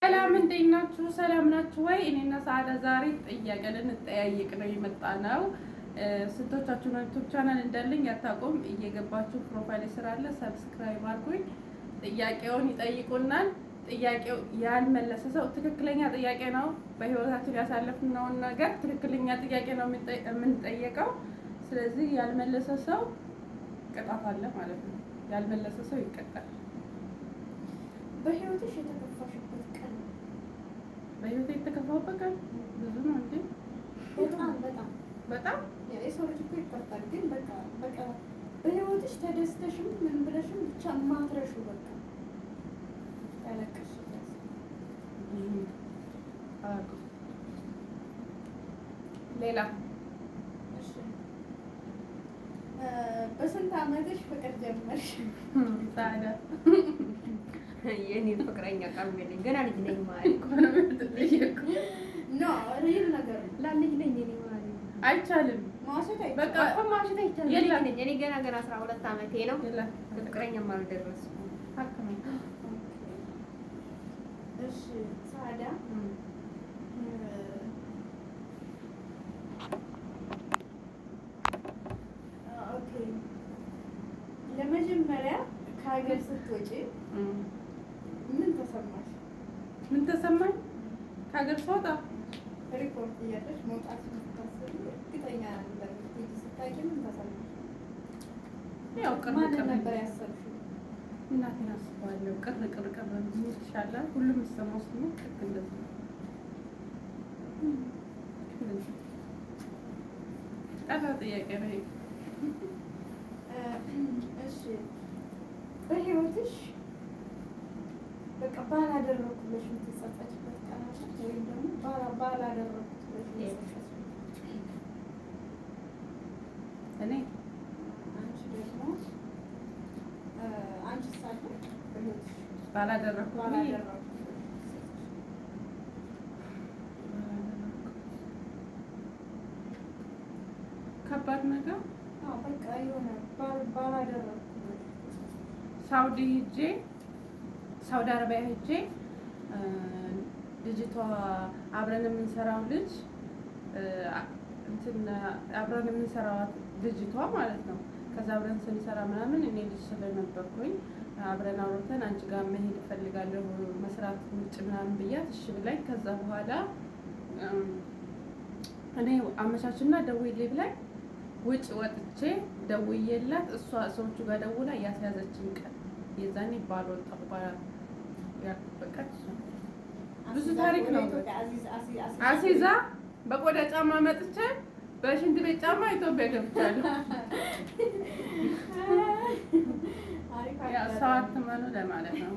ሰላም፣ እንዴት ናችሁ? ሰላም ናችሁ ወይ? እኔና ሰዓዳ ዛሬ ጥያቄ ልንጠያየቅ ነው የመጣ ነው። ስንቶቻችሁ ነው YouTube channel እንዳለኝ ያታውቁም? እየገባችሁ profile ስር አለ፣ subscribe አድርጉኝ። ጥያቄውን ይጠይቁናል። ጥያቄው ያልመለሰ ሰው ትክክለኛ ጥያቄ ነው፣ በህይወታችን ያሳለፍነውን ነገር ትክክለኛ ጥያቄ ነው የምንጠየቀው። ስለዚህ ያልመለሰ ሰው ቅጣት አለ ማለት ነው። ያልመለሰ ሰው ይቀጣል። በህይወትሽ የተከፋሽበት ቀን? በህይወት የተከፋሁበት ቀን ብዙ ነው እንዴ? በጣም በጣም። በጣም። የሰው ልጅ እኮ ይከፋል፣ ግን በቃ በቃ በህይወትሽ ተደስተሽም ምን ብለሽም ብቻ ማትረሺው፣ በቃ ያለቀስሽበት? ብዙ ነው። አላውቅም። ሌላ? እሺ፣ በስንት አመትሽ ፍቅር ጀመርሽ? ሳዳ። የኔ ፍቅረኛ ቀርብ የለኝ፣ ገና ልጅ ነኝ ማለት እኮ ነው የምትጠየቁ። No, real ነገር ነው። ላልጅ ነኝ እኔ ማለት አይቻልም። መዋሸት አይቻልም። በቃ እኮ ማሽት አይቻልም። የለም። ልጅ ነኝ እኔ፣ ገና ገና 12 አመቴ ነው። የለም። ፍቅረኛም አልደረስኩም። ሀቅ ነው። እሺ ሳዳ፣ okay፣ ለመጀመሪያ ከሀገር ስትወጪ ምን ተሰማሽ? ምን ተሰማኝ? ከሀገር ስወጣ? ሪፖርት እያለሽ መውጣት ስታስቢ፣ እርግጠኛ እንደምትሄጂ ስታውቂ ምን ተሰማሽ? ያው ቅር ማንን ቅር ነበር ያሰብሽው? እናቴን አስባለሁ። ቅር ቅር ቅር ይሻላል። ሁሉም የሚሰማው ስሜት ልክ እንደዚህ ነው። እንደዚህ ቀላል ጥያቄ ነው ይሄ። እሺ፣ በህይወትሽ በቃ ባላደረኩ ብለሽ የምትጸጸችበት ቀን አለ? ወይም ደግሞ ባላደረኩት ብለሽ የምትጸጸችበት? እኔ? አንቺ ደግሞ፣ አንቺ ሳለ በህይወትሽ ባላደረኩት ብዬ ባላደረኩት ብለሽ የምትጸጸችበት? ባላደረኩት ከባድ ነገር? አዎ፣ በቃ የሆነ ባላደረኩት ብለሽ ሳውዲ ሂጄ፣ ሳውዲ አረቢያ ሂጄ ልጅቷ አብረን የምንሰራው ልጅ፣ እንትን አብረን የምንሰራው ልጅቷ ማለት ነው። ከዛ አብረን ስንሰራ ምናምን እኔ ልጅ ስለነበርኩኝ አብረን አውርተን አንቺ ጋር መሄድ እፈልጋለሁ መስራት ውጭ ምናምን ብያት እሺ ብላኝ፣ ከዛ በኋላ እኔ አመቻችና ደውዬልኝ ብላኝ ውጭ ወጥቼ ደውዬላት እሷ ሰዎቹ ጋር ደውላ ያስያዘችን ቀን፣ የዛኔ ባልወጣሁ ያልኩበት ቀን እሱ ነው። ብዙ ታሪክ ነው። አሲዛ በቆዳ ጫማ መጥቼ በሽንት ቤት ጫማ ኢትዮጵያ ገብቻለሁ። ያው ሰው አትመኑ ለማለት ነው።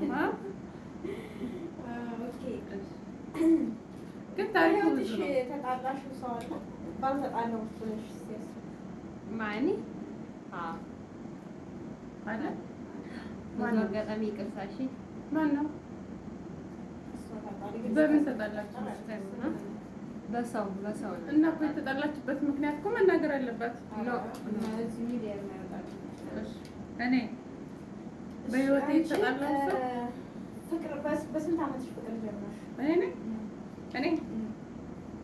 Okay። ግን ታሪኩ ብዙ በህይወትሽ ነው። የተጣላሽው ሰው አለ? ባልተጣላሁት ብለሽ ሲያስብ? ማኒ፣ አዎ። አለ? በዚሁ አጋጣሚ ይቅርታ እሺ። ማን ነው? እሷ ታውቃለች፣ ግን በምን ተጣላችሁ? በሰው በሰው ነው። እና እኮ የተጣላችበት ምክንያት እኮ መናገር አለባት። No. እዚህ ሚዲያ የማይወጣ። እሺ፣ እኔ በህይወቴ አንቺ፣ የተጣላው ሰው? ፍቅር በስንት ዓመትሽ ፍቅር ጀመርሽ? እኔ ነኝ፣ እኔ።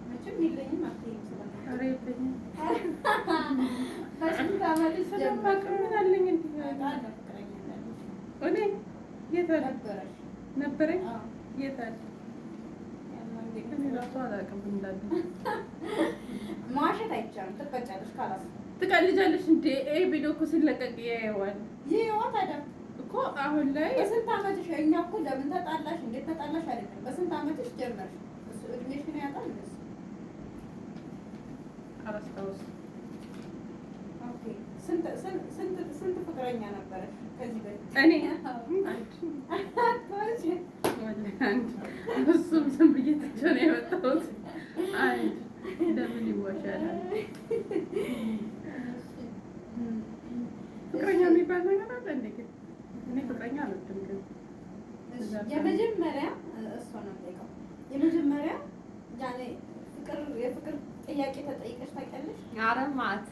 መቼም የለኝም አትይም ስለማውቅ። ኧረ የለኝም። በስንት ዓመትሽ ስለማውቅ ጀመርሽ? ምን አለኝ እንዲህ? አለ፣ ፍቅረኛ እንዳለሽ። እኔ የት አለ? ነበረሽ? ነበረኝ? አዎ። የት አለ? ያማ እንዴት? እኔ ራሱ አላውቅም እንዳለ። መዋሸት አይቻልም። ትቀጫለሽ ካላስ። ትቀልጃለሽ እንዴ? ይሄ ቪዲዮ እኮ ሲለቀቅ ያየዋል። ይኸዋ ታዲያ። እኮ አሁን ላይ በስንት ዓመትሽ? እኛ እኮ ለምን ተጣላሽ እንዴት ተጣላሽ አይደለም። በስንት ዓመትሽ ጀመርሽ? እሱ እድሜሽን ያውቃል እሱ። አላስታውስም። Okay፣ ስንት ስንት ስንት ስንት ፍቅረኛ ነበረሽ ከዚህ በፊት? እኔ አንድ። ወላሂ አንድ። እሱም ዝም ብዬ ትቼው ነው የመጣሁት። አንድ፣ ለምን ይዋሻላል? ፍቅረኛ የሚባል ነገር አለ እንዴ? ግን እኔ ፍቅረኛ አልወድም ግን የመጀመሪያ እሷ ነው የምጠይቀው። የመጀመሪያ ያኔ ፍቅር የፍቅር ጥያቄ ተጠይቀሽ ታውቂያለሽ? ኧረ ማዕት፣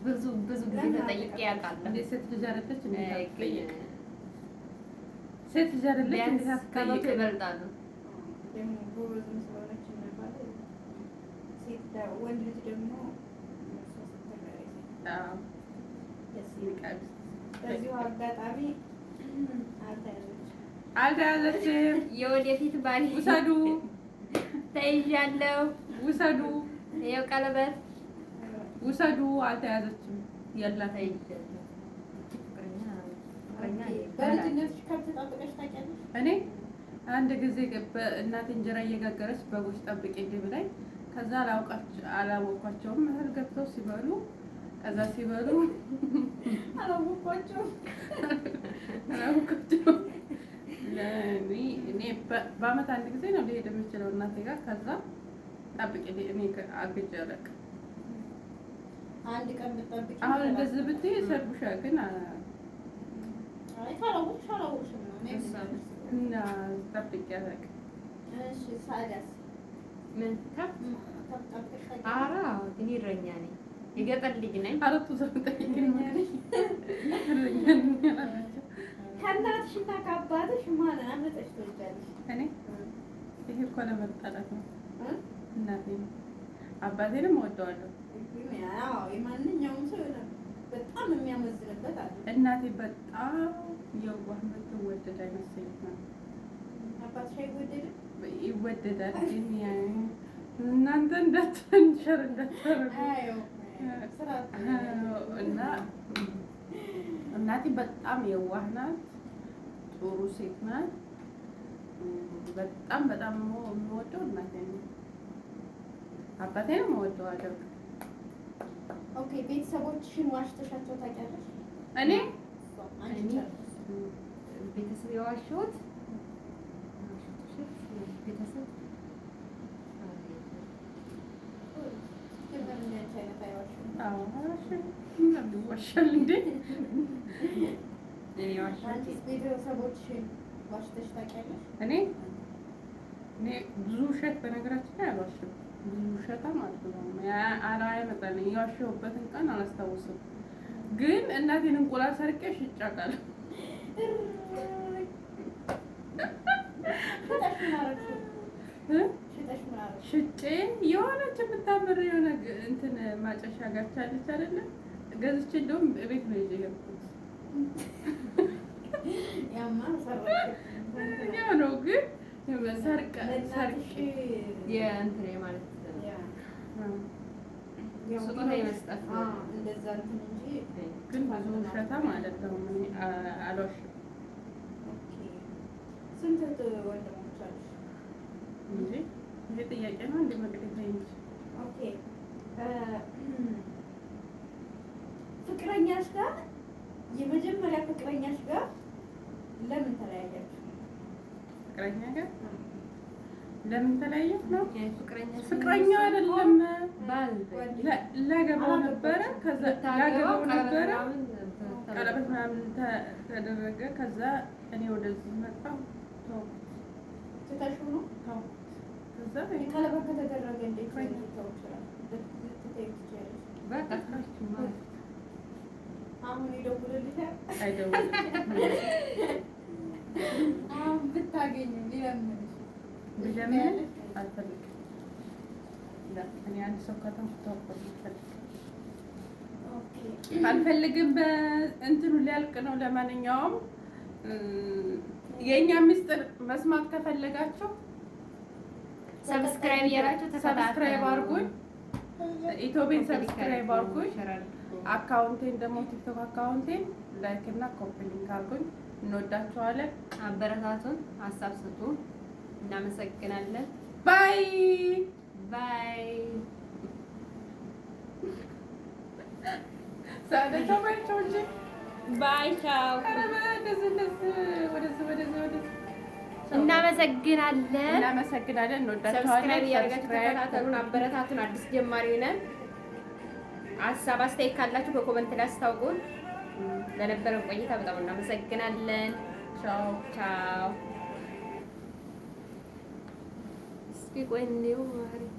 ብዙ ብዙ ጊዜ ተጠይቄ ያውቃለሁ። እንዴ፣ ሴት ልጅ አይደለች እንዴ? ግን አትጠየቅ? ሴት ልጅ አይደለች? ቢያንስ እንዴት ከ100 አትጠይቅም? ይበልጣሉ። ደግሞ ጎበዝም ስለሆነች እና ባለ ሴት ወንድ ልጅ ደግሞ እሷ ስትተጋሪ ሴት አዎ፣ ደስ ይላል። ንቃቢ። በዚሁ አጋጣሚ አልተያዘችም። አልተያዘችም። የወደፊት ባል ውሰዱ፣ ተይዣለሁ። ውሰዱ፣ ይኸው ቀለበት ውሰዱ። አልተያዘችም። የላትም። ተይዣለሁ። ፍቅረኛ ፍቅረኛ በልጅነትሽ ከብት ጠብቀሽ ታውቂያለሽ? እኔ አንድ ጊዜ እናቴ እንጀራ እየጋገረች በጎች ጠብቄ እንዲህ ብላኝ፣ ከዛ አላወኳቸውም። እህል ገብተው ሲበሉ፣ ከዛ ሲበሉ አላወኳቸውም። አላወኳቸውም። እኔ በአመት አንድ ጊዜ ነው ሊሄድ የምችለው እናቴ ጋር። ከዛ ጠብቄ እኔ አግጄ አላውቅም። አንድ ቀን ብትጠብቂ አሁን እንደዚህ ብትይ ይሰድቡሻል፣ ግን አይ ካላወቅሽ አላወቅሽም ነው። እኔ እና ጠብቄ አላውቅም። እሺ ሳዳስ ምን ከብት? ከብት ጠብቀሽ ታውቂያለሽ? ኧረ እኔ እረኛ ነኝ። የገጠር ልጅ ነኝ። አራቱ ሰው ጠይቅን እረኛ ነኝ አላለችም። ከእናትሽ እና ከአባትሽ ማንን አምልጠሽ ትወጃለሽ? እኔ ይሄ እኮ ለመጣላት ነው። እ? እናቴ ነው። አባቴንም እወደዋለሁ። ያው የማንኛውም ሰው የሆነ በጣም የሚያመዝንበት አለ። እናቴ በጣም የዋህ የምትወደድ አይነት ሴት ናት። አባትሽ አይወደድም? ይወደዳል፣ ግን እናንተ እንዳትንሸር እንዳታረጉ አዎ ስራ እና እናቴ በጣም የዋህ ናት። ጥሩ ሴት ናት። በጣም በጣም የምወደው እናቴ ነው። አባቴንም እወደዋለሁ። Okay፣ ቤተሰቦችሽን ዋሽተሻቸው ታውቂያለሽ? እኔ አንቺ እኔ? ጨርስ። ቤተሰብ የዋሸሁት ቤተሰብ ሲጀመር እንደ አንቺ አይነት አይዋሽም። አዎ፣ ለምን ይዋሻል እንዴ? እኔ የዋሸሁት አንቺስ ቤተሰቦችሽን ዋሽተሽ ታውቂያለሽ? እኔ እኔ ብዙ ውሸት በነገራችን ላይ አልዋሽም። ብዙ ውሸታም አይደለሁም። አይመጣልኝ። የዋሸሁበትን ቀን አላስታውስም። ግን እናቴን እንቁላል ሰርቄ ሽጬ አውቃለሁ። ሽጠሽ ምን አደረግሽው? እ? ሽጠሽ ምን አደረግሽው? ሽጬ የሆነች የምታምር የሆነ እንትን ማጨሻ ጋቻ አለች አይደለ? ገዝቼ እንደውም ቤት ነው ይዤ የሄድኩት። ያማ ሰረቅሽ። ያው ነው ግን ሰርቀ ለእናትሽ ሰርቄ የእንትን የማለት ያ ያው ስጦታ የመስጠት አዎ፣ እንደዛ እንትን እንጂ ግን ብዙ ውሸታም አይደለሁም። እኔ አልዋሽም Okay። ስንት እህት ወንድሞች አሉሽ? እንጂ ይሄ ጥያቄ ነው እንደ መቅደት እንጂ Okay፣ ፍቅረኛሽ ጋር የመጀመሪያ ፍቅረኛሽ ጋር ለምን ተለያያችሁ? ፍቅረኛ ጋር ለምን ተለያየሁ ነው? ፍቅረኛ ፍቅረኛ አይደለም ባል ላገባው ነበረ። ከዛ ላገባው ነበረ፣ ቀለበት ቀለበት ምናምን ተደረገ። ከዛ እኔ ወደዚህ መጣሁ፣ ተውኩት ትተሽው ነው? ተውኩት። ከዛ ቀለበት ከተደረገ እንዴት ልትተው ይችላል? ልትተይው ትችያለሽ? በቃ አሁን ይደውልልሻል? አይደውልም። አሁን ብታገኙ ሊለምንሽ ብለምን አልፈልግም። እኔ አንድ ሰው ከተውኩ ተውኩት፣ አልፈልግም Okay። አልፈልግም። በእንትኑ ሊያልቅ ነው። ለማንኛውም የእኛ ምስጢር መስማት ከፈለጋችሁ subscribe እያላችሁ ተከታተሉ። subscribe አድርጉኝ። ኢትዮቤን subscribe አድርጉኝ። account ኤን ደግሞ ቲክቶክ account ኤን like እና copy link አድርጉኝ። እንወዳችኋለን። አበረታቱን፣ ሀሳብ ስጡ። እናመሰግናለን። Bye። Bye። ሳደቸው ባይቸው እንጂ Bye። ቻው። ኧረ እንደዚህ እንደዚህ ወደዚህ ወደዚህ ወደዚህ። እናመሰግናለን። እናመሰግናለን። እንወዳችኋለን። Subscribe እያደረጋችሁ Subscribe ተከታተሉን፣ አበረታቱን። አዲስ ጀማሪ ነን። ሀሳብ አስተያየት ካላችሁ በ comment ላይ አስታውቁን። ለነበረን ቆይታ በጣም እናመሰግናለን። ቻው። ቻው። እስኪ ቆይ እንየው። አሪፍ።